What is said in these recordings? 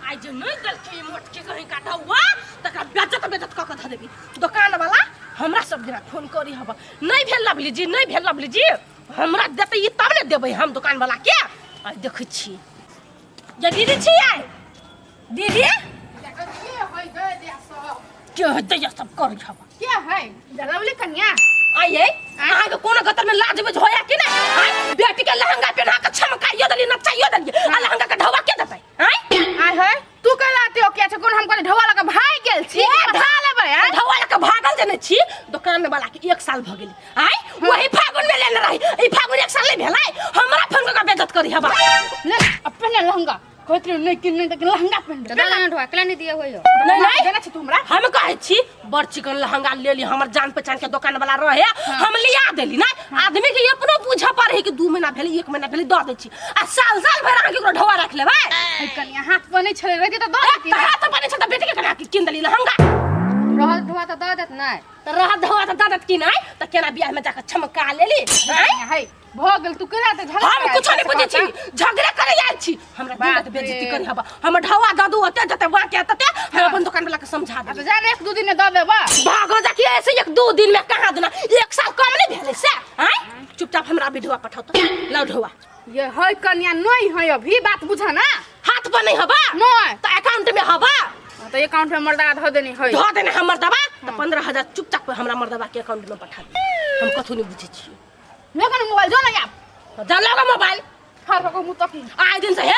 आइ जे नहि देलखिन मोटकी कहीं का ढौआ तकरा बेजत बेजत कऽ कऽ धऽ देबी। दोकान वाला हमरा सब दिना फोन करी हब, नहि भेल लवली जी, नहि भेल लवली जी, हमरा देतै ई तब ने देबै हम दोकान वाला के। आइ देखै छी जे दीदी छियै, दीदी के हेतै ये सब करी हब। के है लवली कन्या? आइए, अहाँके कोनो गतर में लाज बुझ होया कि नहीं? आय बेटी के लहंगा पहना के छमकाइयो देली, नचाइयो देली, आ लहंगा के ढौआ के देतै? आय आय है तू कहलाते हो क्या छै? कोन हम कहले ढौआ लगा भाग गेल छी? ए, पठा लेबै। आय ढौआ लगा भागल जे नै छी, दुकान वाला के 1 साल भ गेल। आय वही फागुन में लेने रही, ई फागुन 1 साल नहीं भेलै, हमरा फोन क के बेइज्जत करी हबा। नहीं अपने लहंगा कहैत रही नहीं किन, नहीं त लहंगा पहन। तो दादा ढोआ केला नहीं दिए होइयो? नहीं नहीं देना छै तू हमरा। हम कहै छी बड़ चिकन लहंगा ले ली, हमर जान पहचान के दुकान वाला रहे, हम लिया देली ना। आदमी के अपनो बुझ पर है कि 2 महीना भेलै, 1 महीना भेलै, दऽ दै छी, आ साल साल भरि अहाँ केकरो ढौआ राखि लेबै? है कनिया, हाथ पर नहीं छले रहती त दऽ देती। तऽ हाथ पर नहि छल तऽ बेटी के केना कीन देली लहंगा? रहल ढोआ तऽ दऽ देत नहि? तऽ रहत ढौआ तऽ दऽ देत कि नहि? तऽ केना बियाह में जाकऽ छमका लेली? आँय? है भऽ गेल, तू केना तऽ झगड़ा हम करै कुछो छी नहीं बुझै छी, झगड़ा करे आयल छी। हमरा बाप दिन बेइज्जती रे। करी हबा, हमर ढौआ दऽ दू ओते जते बाकी है तते, हम अपन दुकान वाला के समझा आ देब। तऽ जा ने, 1-2 दिन में दऽ देबा। भागो जाके, ऐसे 1-2 दिन में कहाँ देना, 1 साल कम नहीं भेलै से। आँय चुपचाप हमरा भी ढौआ पठाओ तऽ लाउ ढौआ। ये है कन्या, नहीं है अभी, बात बुझा ना। हाथ पर नहीं हबा? नहीं। तऽ अकाउंट में हबा? तऽ अकाउंट में मर्दा धऽ देने है। धऽ देने हम मर्दबा तऽ 15,000 चुपचाप हमरा मर्दबा के अकाउंट में पठा दे, हम कथू नहीं बुझै छियै। लेकिन मोबाइल जो ना यार। जा लगा मोबाइल। फाड़ कऽ मुँह तक। आइ दिन से हे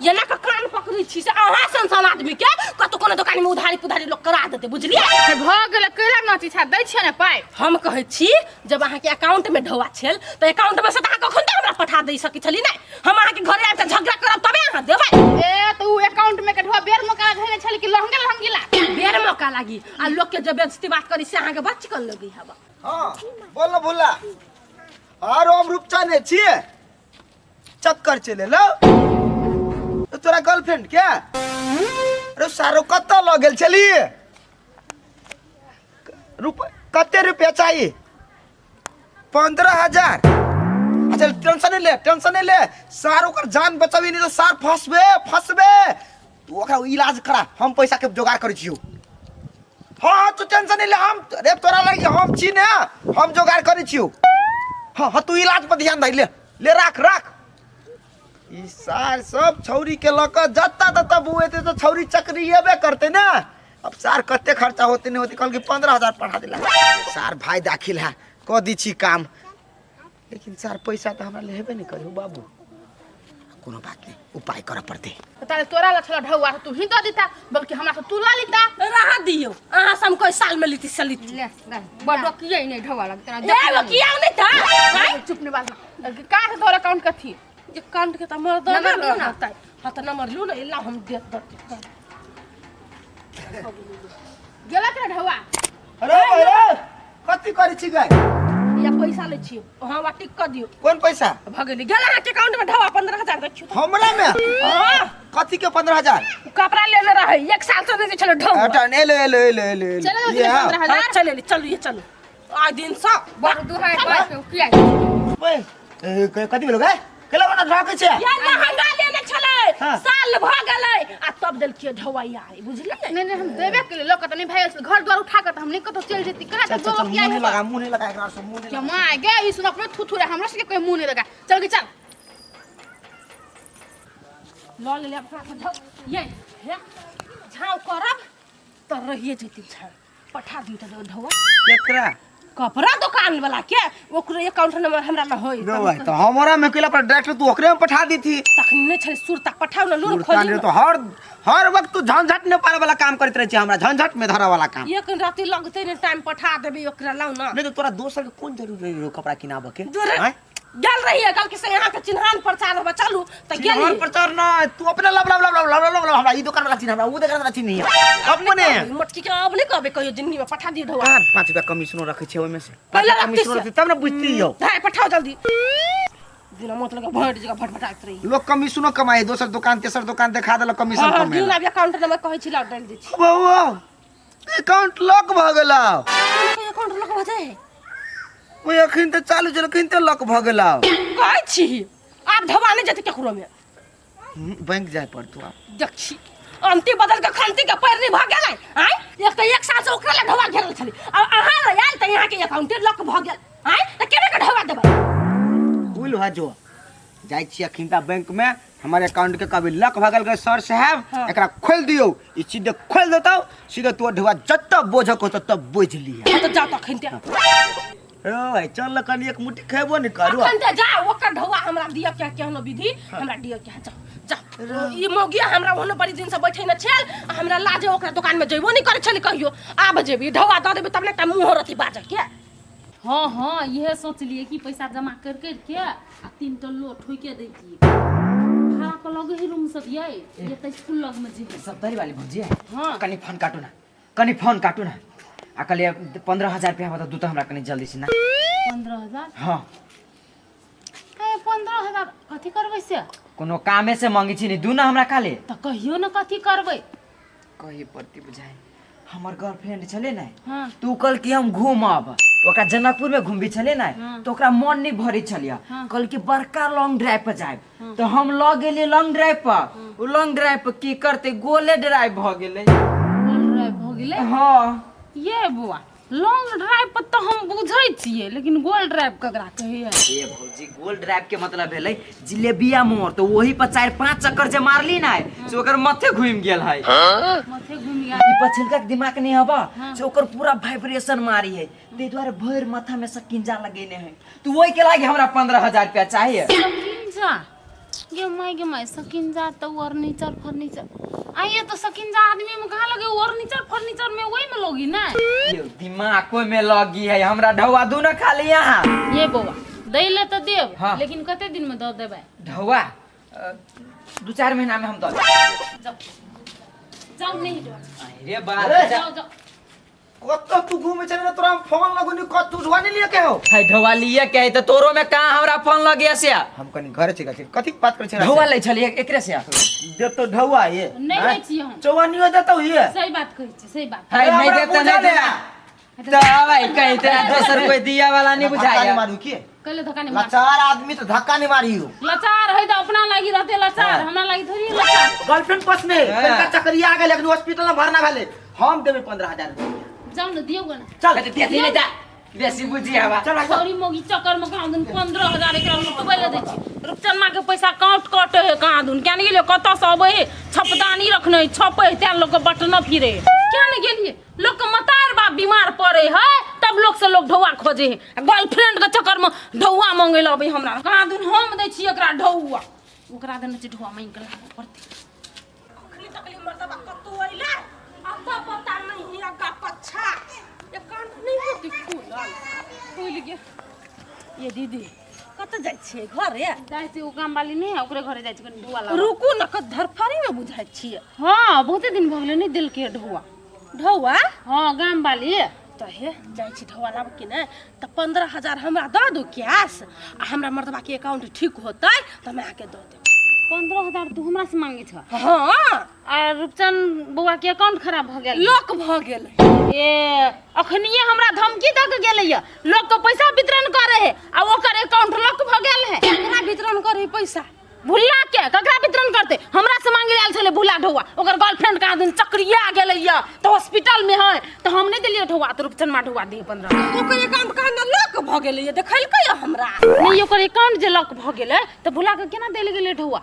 एना के कान पकड़ै छी से अहाँ सन सन आदमी के कतौ कोनो दोकान में उधारी पुधारी लोग करा देतै, बुझलियै? हे भऽ गेलै, केला नची छा दै छियै ने पाइ। हम कहै छी जब अहाँके अकाउंट में ढौआ छल तऽ अकाउंट में से तऽ अहाँ कखन तऽ हमरा पठा दै सकै छली नहि? हम अहाँके घरे आबि कऽ झगड़ा करब तबे अहाँ देबै। ए तऽ उ अकाउंट में के ढौआ बेर मौका धैने छल कि लहंगे लहंगिला? बेर मौका लागी आ लोग के जब बेइज्जती बात करी से अहाँके बच कन लगी हवा। हाँ बोल ना भुल्ला, आरो हम रूपचा ने छिए चक्कर चले लो तो तोरा गर्लफ्रेंड के। अरे सारो कतऽ लऽ गेल छली? रुप कते रुपया चाहिए? 15,000। अच्छा टेंशन नहीं ले, टेंशन नहीं ले, सार ओकर जान बचाबी नहीं तो सार फंसबे फंसबे। तू ओकरा इलाज करा, हम पैसा के जोगाड़ करै छियौ। हाँ हाँ तू टेंशन नहीं ले, हम रे तोरा लगी हम छी ने, हम जोगाड़ करै छियौ। हाँ हाँ तू इलाज पर ध्यान दे, ले ले राख राख। ई सार सब छौरी के लऽ कऽ जत्ता तत्ता बुएते तऽ छौरी चक्री एबे करते ने। अब सार कते खर्चा होते नहीं होते, कहलकै 15,000 पढ़ा दिला। सार भाई दाखिल है कऽ दी छी काम, लेकिन सार पैसा तऽ हमरा ले हेबे नहीं करी बाबू। कोनो बात नहीं, उपाय करऽ पड़तै। ताले तोरा ला छला ढौआ तू ही दऽ देता, बल्कि हमरा से तू ला लेता। रह दियौ, अहाँ से हम कोई साल में लीती से लीती। ले ले बड़ किए नहीं ढोआ लग तोरा। ए वो किया नहीं था? आँय? चुप नहीं बाजना, का से तोरा अकाउंट कथी? अकाउंट के तऽ मर्द नंबर लियौ ना। हाँ तऽ नंबर लियौ ने, एला हम देत दऽ गेला के ढौआ। अरे अरे कथी करै छी गै? या पैसा लै छी, हाँ वा टिक कऽ दियौ। कोन पैसा? भऽ गेलै, गेल अहाँके अकाउंट में ढौआ 15,000 देखियौ तऽ। हमरा में? हाँ। कथी के 15,000? कपड़ा लेने रहै, 1 साल से नहि छलै ढौआ। अच्छा, hello hello hello hello hello. चलो, ये हाँ। 15,000। हाँ, चल एली, चलू ये चलू आइ दिन से बड़ दुहाई बात के किया? ओए, ए, कथी भेलो गै? केला बना ढाकै छै? ये लहंगा लेने छलै। हाँ। साल भऽ गेलै आ तब देलखियै ढौआ यार, बुझलियै? नहीं नहीं हम देबे के लिए लोग नहीं भाई, घर द्वार उठा के हम नहीं कतौ चल जेती करा। चल तो चल चल, किया मुंह नहीं हेबा? लगा, मुंह नहीं लगा एकरा से, मुंह नहीं क्या लगा। माय गे, ई सुन अपने थू थू रे, हमरा से कोई मुंह नहीं लगा। चल के चल लऽ लेले अपना से झाउ ये हे झाउ करब तऽ रहिए जेती झाउ। पठा दियौ तऽ ढौआ। केकरा? कपड़ा दुकान वाला के, ओकरो अकाउंट नंबर हमरा न होई। रो भाई, तो हमरा में केला पर डायरेक्ट तू ओकरे में पठा दी थी। तखन नहीं छलै सुरता, पठाउ न लूर सुरता खोजी नहीं न। तो हर हर वक्त तू झंझट में पारे वाला काम करैत रहै छी, हमरा झंझट में धरा वाला काम। एक राति लगतै ने टाइम, पठा देबै ओकरा, लाउ न। नहीं तो तोरा दोसर के कोन जरूरी रहे कपड़ा किनाबऽ के? दूर। आँय? गेल रहिए कल कि से यहाँ के चिन्हान प्रचार होबे, चलू तऽ चिन्हान गेली। प्रचार न, तू अपने लब लब लब लब लब लब लब, हमरा ई दुकान वाला चिन्ह, हमरा ऊ दुकान वाला चिन्ह अपने। मोटकी के अब नहीं कहबे कहियो जिंदगी में, पठा दियो ढौआ। पाँच पाँच रुपया कमीशनो रखै छै ओहिमे से। पहिले पाँच रखती कमीशनो से। रखती तब ने बुझती यौ। धाय पठाओ जल्दी, बिना मतलब के भट जगह भटभटाइत रही। लोग कमीशनो कमाए, दोसर दुकान तेसर दुकान देखा देलक कमीशन हाँ, कमाए। दियौ ने आब अकाउंट नंबर कहै छी, लाउ डालि दै छी। बौआ अकाउंट लॉक भऽ गेलौ। अकाउंट लॉक भऽ जाइ? ओए अखन तऽ चालू छल, अखन तऽ लॉक भऽ गेलौ। कहै छी आब धवा नहि जेतै केकरो में। बैंक जाय पड़तौ आब। देखी अंति बदल के खंती के पैर नहीं भ गेलै आय। एक तऽ एक साल से ओकरा लए ढोआ घेरल छली, अब अहाँ लए आयल तऽ यहाँ के अकाउंटे लॉक भ गेल आय, तऽ केना के ढोआ देबै? कुल भऽ जो जाइ छी अखिनता बैंक में, हमर अकाउंट के कभी लॉक भऽ गेल सर साहब। हाँ। एकरा खोल दियौ, ई सीधे खोल देतौ, सीधे तू ढुआ जतऽ बोझक हो ततऽ बोझ लिह। हाँ, तऽ जाउ तऽ अखन ते। ओ भाई चल न, कनी एक मुट्ठी खेबो नहीं करू। अखन ते जा, ओकर ढौआ हमरा दिअ के केहनो विधि हमरा दिअ के। जाउ जाउ, ई मौगिया हमरा ओहनो बड़ी दिन से बैठे न छेल, आ हमरा लाजे ओकरा दुकान में जइबो नहीं करे छली कहियो। आब जेबी ढौआ दऽ देबी तब ने एकटा मुँह रथी बाजऽ के। हाँ हाँ, इहे सोचलिए कि पैसा जमा कर कर के आ 3 टा लो ठोके दैतिए। भाड़ा पर लगे है रूम सब ये ये त स्कूल लग में जे है। सप्तरी वाली भौजी है। हाँ। कनी फोन काटू ना, कनी फोन काटू ना, आ कहलिए 15,000 रुपया बता दू तो हमरा कनी जल्दी से ना। 15,000? हाँ। ए 15,000 कथी करबै से? कोनो कामे से मांगे छी नी, दू ना हमरा काले। त कहियो ना कथी करबै। कही पड़ती बुझाइ, हमर गर्लफ्रेंड छलै ने। हाँ। तू कहल कि हम घूमब, ओकरा जनकपुर में घूमबी छलै ने। हाँ। तो ओकरा मन नहीं भरे छलियै। हाँ। कहल कि बड़का लॉन्ग ड्राइव पर जायब। हाँ। तो हम लऽ गेलियै लॉन्ग ड्राइव पर। उ लॉन्ग ड्राइव पर की करते, गोले ड्राइव भऽ गेलै। लॉन्ग ड्राइव भऽ गेलै? हाँ। ये बुआ, लॉन्ग ड्राइव पर तऽ हम बुझै छियै, लेकिन गोल ड्राइव ककरा कहैया? ए भौजी, गोल ड्राइव के मतलब भेलै जिलेबिया मोड़, तो वही पर 4-5 चक्कर जे मारली ना से ओकर माथे घूमि गेल है। माथे घूमि गेल। ई पछिलका के दिमाग नहीं हबा। हाँ। से ओकर पूरा वाइब्रेशन मारी है, ताहि दुआरे भरि माथा में सकिंजा लगेने है। तो वही के लागी हमरा 15,000 रुपया चाहिए। सकिंजा? गे my गे my, सकिंजा तऽ फर्नीचर फर्नीचर आइए तो सकिंजा आदमी में कहाँ लगे? फर्नीचर फर्नीचर में वही में लगी ना। यो दिमागो में लगी है, हमरा ढौआ दू ना खाली यहाँ। ये बौआ, दै ले तऽ देब। हाँ। लेकिन कते दिन में दऽ देबै? ढौआ 2-4 महीना में हम दऽ देब। जाओ जाओ, नहीं जाओ। अरे बाप। अरे। जाओ जाओ। कतऽ तू घूमे छले तोरा हम फोन लगुनी, कतऽ ढुआ नहीं लिए के हो? है ढौआ लिए के है त तोरो में कहाँ हमरा फोन लगिया से? हम कनी घरे चलि गेल छी, कथी के बात करै छी? ढौआ लै छलियै एकरे से। देतो ढौआ ये? नहीं लै छियै हम। चौवनियो देतो ये? सही बात कहै छी, सही बात। है नहीं हमरा देता नहीं बुझल देता है। त भाई कहीं तेरा दोसर कोई दिया वाला नहीं धक्का नहीं बुझाया। मारू की? कहले धक्का नहीं मार। लाचार आदमी तो धक्का नहीं मारियो। लाचार है तो अपना लागी रहते लाचार। हाँ। हमरा लागी थोड़ी लाचार। गर्लफ्रेंड पास में हाँ। तनका चकरिया आ गेल, लेकिन हॉस्पिटल में भरना भेले, हम देबै 15,000 रुपया। जाओ ना, दियौ ना। चल। दे दे जा, बेसी बुझी हवा। चल भाई, चल। सॉरी मोगी चक्कर में कहाँ दिन 15,000 एकरा लुटबै ले दै छी। रुपचनमा के पैसा काउंट कटे है कहाँ दुन, क्या नहीं गेलियै कतऽ से अबै है, छपदानी रखने है, छपै है तें लोक के बटन फिरे है। क्या नहीं गेलियै लोक के मतार बाप बीमार पड़े है तब लोक से लोग ढौआ खोजे है, आ गर्लफ्रेंड के चक्कर में ढौआ मांगे लए अबै हमरा कहाँ दुन। हम दै छी एकरा ढौआ, ओकरा देने छी ढौआ मांगि के लाबऽ पड़तै। अखनी तकली मर्दबा कतौ अइलै अता पता नहीं है, अग्गा पच्छा एकांत नहीं होती खुलल खुलि गेल। ये दीदी कतऽ जाइ छियै घरे? जाइ छी, ओ काम वाली नहि है ओकरे घरे जाइ छी कनि ढौआ लाबऽ। रुकू ने, कत धरफड़ी में बुझाइ छियै। हाँ, बहुते दिन भऽ गेलै नहि देलकै ढौआ। ढौआ? हाँ, गाम वाली। तऽ हे जाइ छी ढौआ लाबऽ कि नहि, तऽ 15,000 हमरा दऽ दू कैश, आ हमरा मर्दबा के अकाउंट ठीक होतै तऽ हम अहाँके दऽ देब। 15,000 तू हमरा से मांगे छ? हाँ। आ रूपचंद बौआ के अकाउंट खराब भऽ गेल? लॉक भऽ गेल। ए अखनिये हमरा धमकी दऽ के गेलैया, लोक के पैसा वितरण करे है आ ओकर अकाउंट लॉक भऽ गेल है। केकरा वितरण करे पैसा? भुल्ला के ककरा वितरण करते? हमरा से मांगे आयल छलै भुल्ला ढौआ, ओकर गर्लफ्रेंड कहाँ दिन चक्रिया गेलैया तऽ हॉस्पिटल में है, तऽ हम नहि देलियै ढौआ, तऽ रूपचनमा ढौआ दिहे 15। ओकर अकाउंट कहाँ ने लॉक भऽ गेलैया, देखलकै हमरा। नहि, ओकर अकाउंट जे लॉक भऽ गेलै तऽ भुल्ला के केना देल गेलै ढौआ?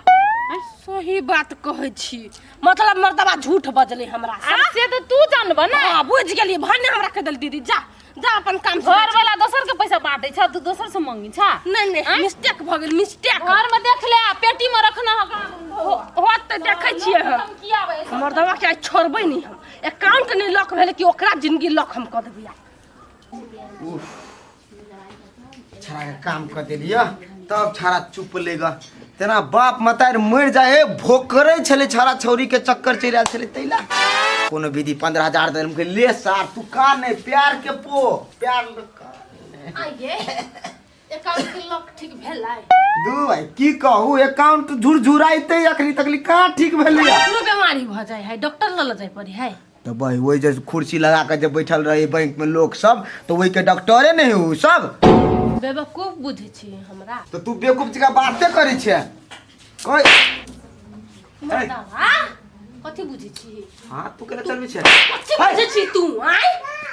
सही बात कहै छी, मतलब मर्दबा झूठ बजलै हमरा से। आब से तऽ तू जानबह ने। हाँ, बुझि गेलियै, भने हमरा कहि देल दीदी। जा जा अपन काम से। घर वाला दोसर के पैसा बांटे छ, तू दोसर से मांगी छ? नहीं नहीं, मिस्टेक भऽ गेल, मिस्टेक। घर में देख ले, पेटी में रखना है। होत तऽ देखै छियै हम। हम किया आबै? मर्दबा के आइ छोड़बै नहि हम। अकाउंट नहि लॉक भेलै कि ओकरा जिंदगी लॉक हम कऽ देबै आइ। छड़ा के काम कर देलियै तब छड़ा चुप लेगा। तेना बाप मतार मरि जाए हे, भोकरै छलै छड़ा छौरी के चक्कर चलि आयल छलै, तैला कोनो विधि 15,000 देलम के ले सार, तू का नहीं प्यार के पो प्यार आइए अकाउंट के लॉक ठीक भेलै? दू भाई की कहू, अकाउंट झुरझुराइते अखनी तकली कहाँ ठीक भेलै। ककरो बीमारी भऽ जाइ है, डॉक्टर लऽ लऽ जाइ पड़ै है। तऽ बही वही जे कुर्सी लगा के जे बैठल रहे बैंक में लोग सब, तो वही के डॉक्टरे नहीं हो सब। बेवकूफ बुझै छी हमरा? तो तू बेवकूफ जकाँ बाते करै छै कह। मर्दबा कथी बुझै छी हां तू केना चलबै छै कथी बुझै छी तू आय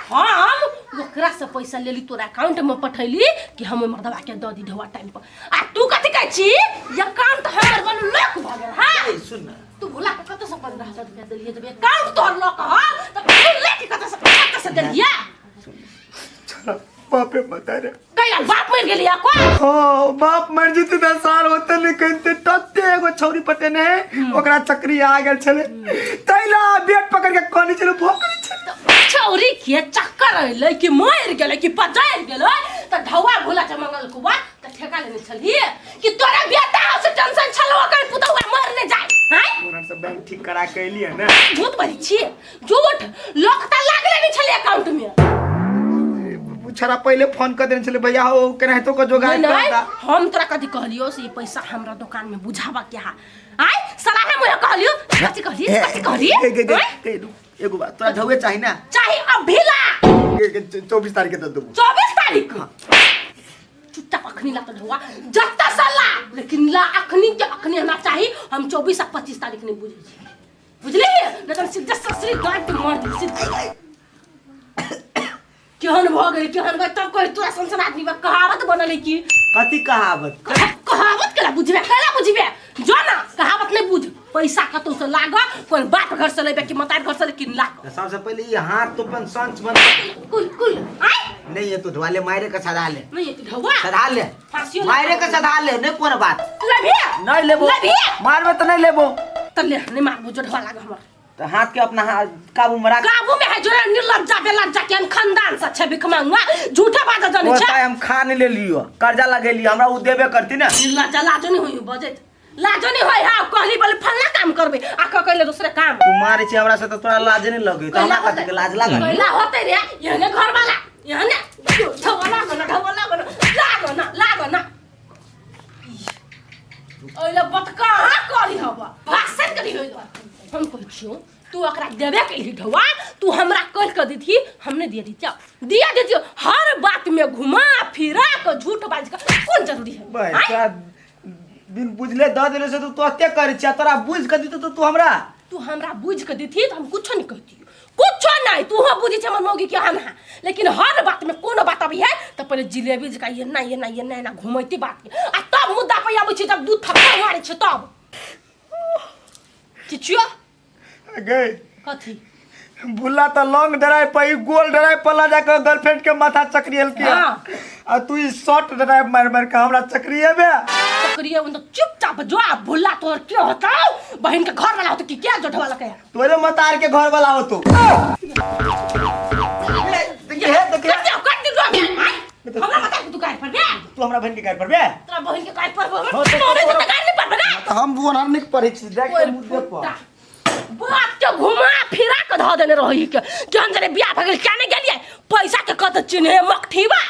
हम ओकरा से पैसा लेली तोरा अकाउंट में पठैली कि हम ओहि मर्दवा के दऽ दी ढौआ टाइम पर आ तू कथी कहै छी अकाउंट हमर बन लॉक भऽ गेल हां ए, सुन ना तू भुला के कतऽ से 15,000 रुपया देलियै जब अकाउंट तोहर लॉक ह तऽ भुले के कतऽ से देलियै बापे बता रे कैला बाप मरि गेलियै कोन हाँ बाप मर जेते त साल होते नहीं कहते तते एगो छौरी पटेने है ओकरा चक्री आ गेल छले तैला बेट पकड़ के कानी छले भोकरी छले छौरी के चक्कर अयलै कि मरि गेलै कि पजरि गेलै तऽ ढौआ भुला छै मंगल कुबा तऽ ठेका लेने छलही कि तोरा बेटा से टेंशन छलौ ओकर पुतौआ मर ने जाय हैं मोरन से बैंक ठीक करा के एलियै ने झूठ बजै छी झूठ लोक तऽ लागले नहि छलै अकाउंट में छड़ा पहिले फोन कर देने छले भैया हो केनाहितो के जोगाड़ नहीं कर नहीं दा हम तोरा कथी कहलियो से ई पैसा हमरा दुकान में बुझावा के हा आय सलाह मुहे कहलियो कथी कहली कथी कहली ए, गे, गे, आँय? गे, रुक, एगो बात तोरा ढौए चाही ना चाही अभी ला गे, गे, 24 तारीख के दे देबो 24 तारीख चुपचाप अखनी ला तो ढौआ जत्ता से ला लेकिन ला अखनी के अखनी हमरा चाही हम 24 आ 25 तारीख नहीं बुझै छी बुझली नहीं तो सीधा ससुरी गांठ के मार दी सीधा केहन भऽ गेल केहन भऽ तब कही तोरा सन सन आदमी बा कहावत बनल है की कथी कहावत कहावत केला बुझबे केला बुझबे जो ना कहावत नहीं बुझ पैसा कतौ से लाग कोन बाप घर से लेबे कि मतार घर से लेकिन लाग तो सबसे पहले ये हाथ तो अपन संच बन कुल कुल आय नहीं ये तो ढवाले मारे के सधा ले नहीं ये ढौआ सधा ले फांसियो मारे के सधा ले नहीं कोनो बात लेबे नहीं लेबो लेबे मारबे तो नहीं लेबो त ले नहीं मारबो जो ढौआ लाग हमर तो हाथ के अपना हाथ काबू में राख काबू में है जो निर्लज्जा बेलज्जा के हम खानदान से छे भिखमंगा झूठा बात जाने वो छे ताय हम खा नहीं ले लियो कर्जा लगेलियो हमरा उ देबे करती ना निर्लज्जा लाजो नहीं होई बजैत लाजो नहीं होई हां कहली बोले फल्ला काम करबे आ क कहले दूसरे काम तू मारे छी हमरा से तो तोरा लाज नहीं लगे तो हमरा कथी के लाज लागल कैला होते रे यहने घर वाला यहने ढवा लागो ना ढवा लागो ना लागो ना लागो ना ओइला बतका हाँ करी हवा भाषण करी होई हम कहै छियौ तू ओकरा देबे केलही ढौआ तू हमरा कहि कऽ देतही हम नहि दिया दितियौ दिया दितियौ हर बात में घुमा फिरा कऽ झूठ बाजि कऽ कोन जरूरी है भाई आँय? तोरा बिन बुझले दऽ देले से तो तू अते करै छियै तोरा बुझ के दितौ तो तू हमरा तू हमरा बुझि कऽ देतही तऽ हम कुछो नहि कहतियौ कुछो नहीं तू हो बुझी छै हमर मौगी के हम हाँ लेकिन हर बात में कोनो बात अबै है तऽ पहिले जिलेबी जकाँ एना एना एना एना घुमैती बात के आ तब मुद्दा पे आबै छै जब दू थप्पड़ मारै छै तब चिचियो गई कथी भुला तो लॉन्ग ड्राइव पर ई गोल ड्राइव पर ला जाकर गर्लफ्रेंड के माथा चकरियल किया हाँ। आ तू ई शॉर्ट ड्राइव मार मार के हमरा चकरिएबे चकरिए उन चुपचाप जो आ भुला तोहर के होतौ बहन के घर वाला होतौ कि क्या जोठवा वाला के तोरे मतार के घर वाला हो तू देखिए देखिए कर दे कर दे जो हमरा बता के तू काहे पर बे तू हमरा बहन के घर पर बे तोरा बहन के काहे पर हाँ, बे तो- तोरे से त काहे नहीं पर बे तो हम वो नहीं पढ़े छी देख के मुद्दे पर बाप के घुमा फिरा के धऽ देने रही के केहन जने बियाह भऽ गेल क्या नहीं गेलियै पैसा के कत चिन्हे मकठीबा